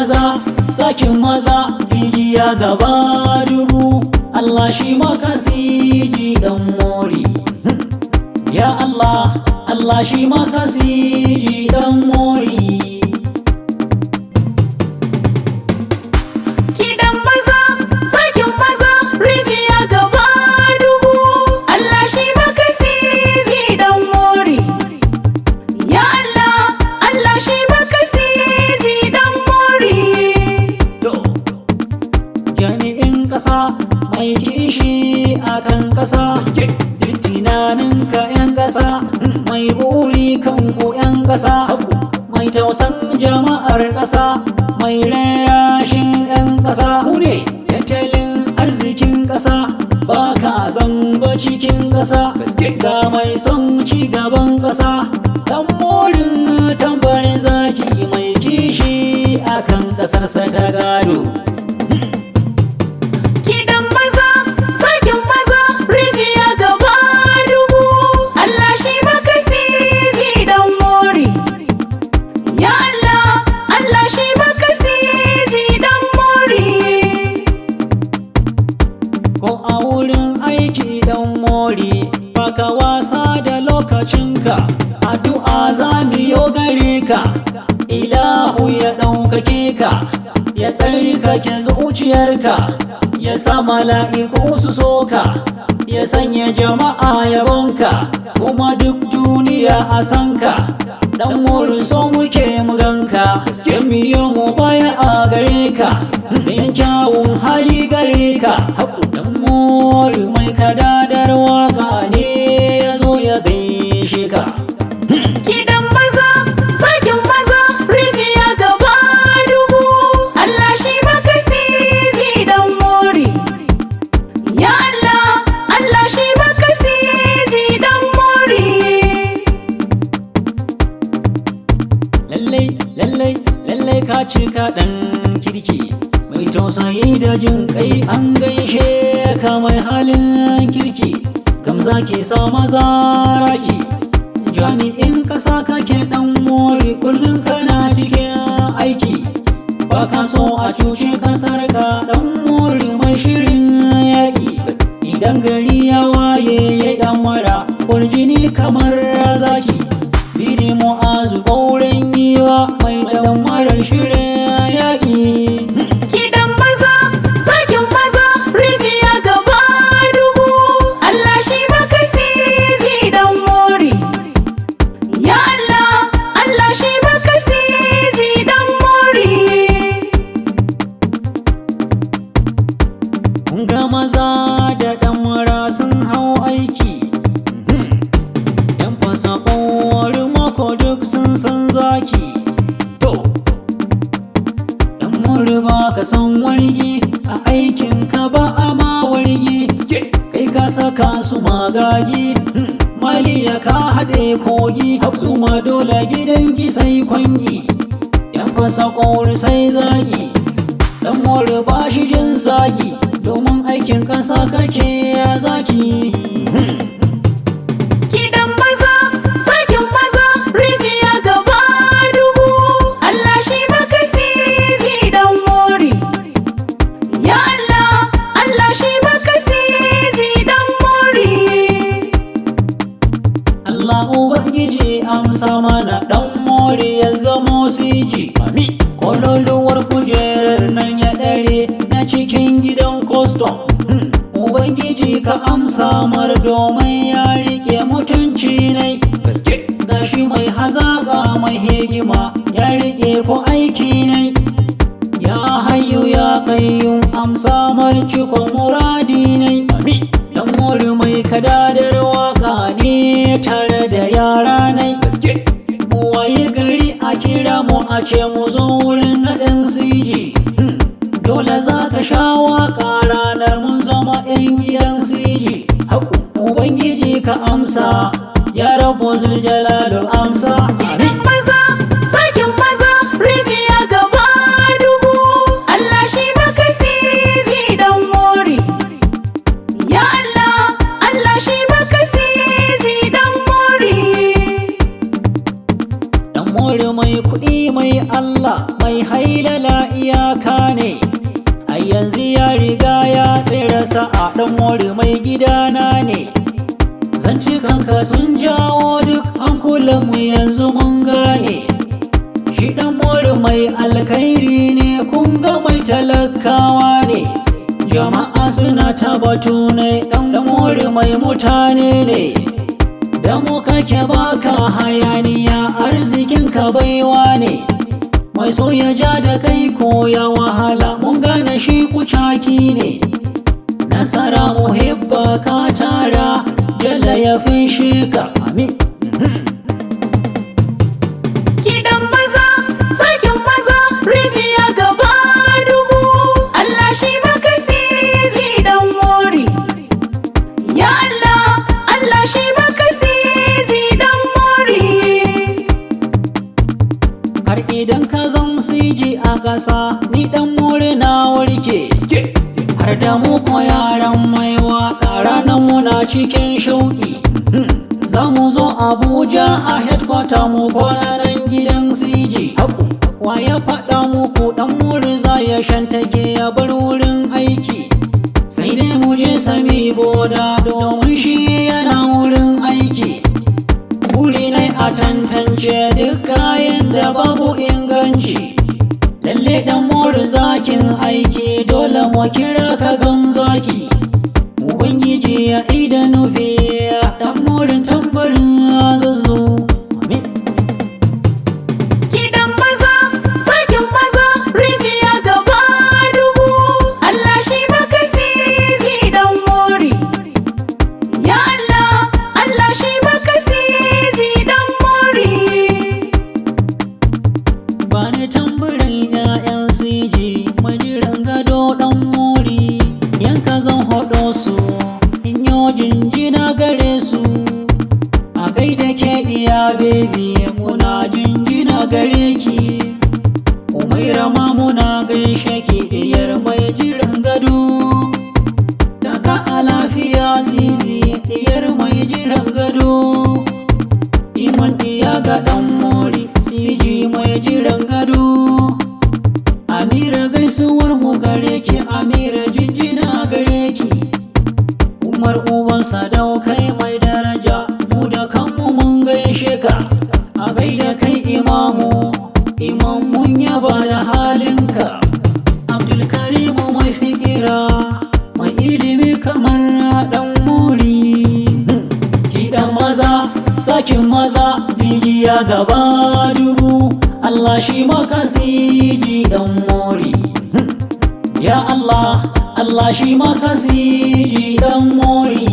Maza, zakin maza, rijiya gaba dubu. Allah shi maka siji dan mori. Ya Allah, Allah shi maka siji dan mori. Kiɗan maza, zakin maza, rijiya gaba dubu. Allah shi maka siji dan mori. Ya Allah, Allah shi maka siji dan mori. To, jami'in ƙasa mai kishi akan ƙasa, duk tunaninka 'yan ƙasa, mai buri kan ku 'yan ƙasa, mai tausan jama'ar ƙasa, mai rarrashin 'yan ƙasa. Ku ne tattalin arzikin ƙasa, ba ka zamba cikin ƙasa, ga mai son ci gaban ƙasa. Dan morin tambarin zaki mai kishi akan ƙasarsa ta gado. Kiɗan maza, zakin maza, rijiya gaba dubu. Allah shi maka siji dan mori. Ya Allah, Allah shi maka siji dan mori. Ko a wurin aiki dan mori, baka wasa da lokacinka, addu'a za mu yo gare ka, ilahu ya ɗaukake ka, ya tsarkake zuciyarka, ya sa mala'iku su soka, ya sanya jama'a yabonka, kuma duk duniya a san ka. Dan mori so muke mu ganka, miyo mu baya a gare ka, dan kyawun hali gare ka. Dan mori mai kadadar waka ne ya zo ya gaishe ka. Kiɗan maza, zakin maza, rijiya gaba dubu. Allah shi maka siji dan mori. Ya Allah, Allah shi maka siji dan mori. Lallai, lallai, lallai ka cika ɗan kirki, mai tausayi da jin kai, an gaishe ka mai halin kirki, kam zaki sa maza raki. Jami'in ƙasa kake ɗan mori, kullum kana cikin aiki, baka so a cuci kasar ka, ɗan mori mai shirin yaƙi. Idan gari ya waye ya ɗan mara jini kamar zaki. Biri Mu'azu ƙauren giwa mai ɗan marar shirin yaƙi. Kiɗan maza, zakin maza, rijiya gaba dubu. Allah shi maka siji dan mori. Ya Allah, Allah shi maka siji dan mori. Kun ga maza da ɗan mara sun hau aiki, yan fasa ƙwari mako duk sun san zaki. To, ɗan mori ba ka san wargi, a aikin ka ba a ma wargi, kai ka saka su magagi. Maliya ka haɗe kogi, su ma dole gidan sai kwangi. Yan fasa ƙwari sai zagi, dan more ba shi jin zagi, domin aikin ƙasa kake ya zaki. Kiɗan maza, zakin maza, rijiya gaba dubu. Allah shi maka siji dan mori. Ya Allah, Allah shi maka siji dan mori. Allah Ubangiji amsa mana, dan more ya zamo siji. Amin. Kololuwar kujerar nan ya ɗare na cikin gidan custom. Ubangiji ka amsa mar domin ya rike mutunci nai. Gashi mai hazaka mai hikima ya rike ko aiki nai. Ya hayyu ya kayyum amsa mar cikon muradi nai. Dan more mai kadadar waka ne tare da yara nai. Mu waye gari a kira mu a ce mu zo wurin naɗin CG. Dole za ka sha waka ranar mun zama 'yan gidan CG. Ubangiji ka amsa, ya rabu zuljalalu amsa. Kiɗan maza, zakin maza, rijiya gaba dubu. Allah shi maka siji dan mori. Ya Allah, Allah shi maka siji dan mori. Dan more mai kuɗi mai Allah mai hailala. sa'a ɗan mori mai gidana ne. Zantukanka sun jawo duk hankulanmu yanzu mun gane. Shi ɗan mori mai alkhairi ne, kun ga mai talakawa ne. Jama'a suna ta batu ne, ɗan mori mai mutane ne. Da mu kake baka hayaniya, arzikinka baiwa ne. Mai so ya ja da kai ko ya wahala, mun gane shi kucaki ne. Nasara muhibba ka tara, jalla ya fi shi ka, amin. Kiɗan maza, zakin maza, rijiya gaba dubu. Allah shi maka siji dan mori. Ya Allah, Allah shi maka siji dan mori. Har idan ka zam siji a ƙasa, ni ɗan more na warke. Har da mu ko yaran mai waƙa, ranar muna cikin shauƙi. Za mu zo Abuja a headquarter mu kwana nan gidan CG. Wa ya faɗa muku ɗan more za ya shantake ya bar wurin aiki? Sai dai mu je sami boda domin shi yana wurin aiki. Buri nai a tantance duk kayan da babu inganci. Lalle ɗan more zakin aiki, dole mu kira ka gamzaki. Ubangiji ya ida nufi, ɗan morin tambarin zazu. Amin. Kiɗan maza, zakin maza, rijiya gaba dubu. Allah shi maka siji dan mori. Ya Allah, Allah shi maka siji dan mori. Bani tambarin 'ya'yan CG, majiran gado ɗan mori. Yanka zan haɗo su, in yo jinjina gare su. A gaida ke iya baby, muna jinjina gare ki. Umaira ma muna gaishe ki, diyar mai jiran gado. Taka a lafiya zizi, diyar mai jiran gado. Iman diya ga ɗan mori, CG mai jiran gado. Amira, gaisuwar mu gare ki, Amira, jinjina gare ki. Umar uban sadaukai mai daraja, mu da kanmu mun gaishe ka. A gaida kai imamu, imam, mun yaba da halinka. Abdulkarimu mai fikira, mai ilimi kamar ɗan mori. Kiɗan maza, sakin maza, rijiya gaba dubu. Allah shi maka siji ɗan mori. Ya Allah, Allah shi maka siji ɗan mori.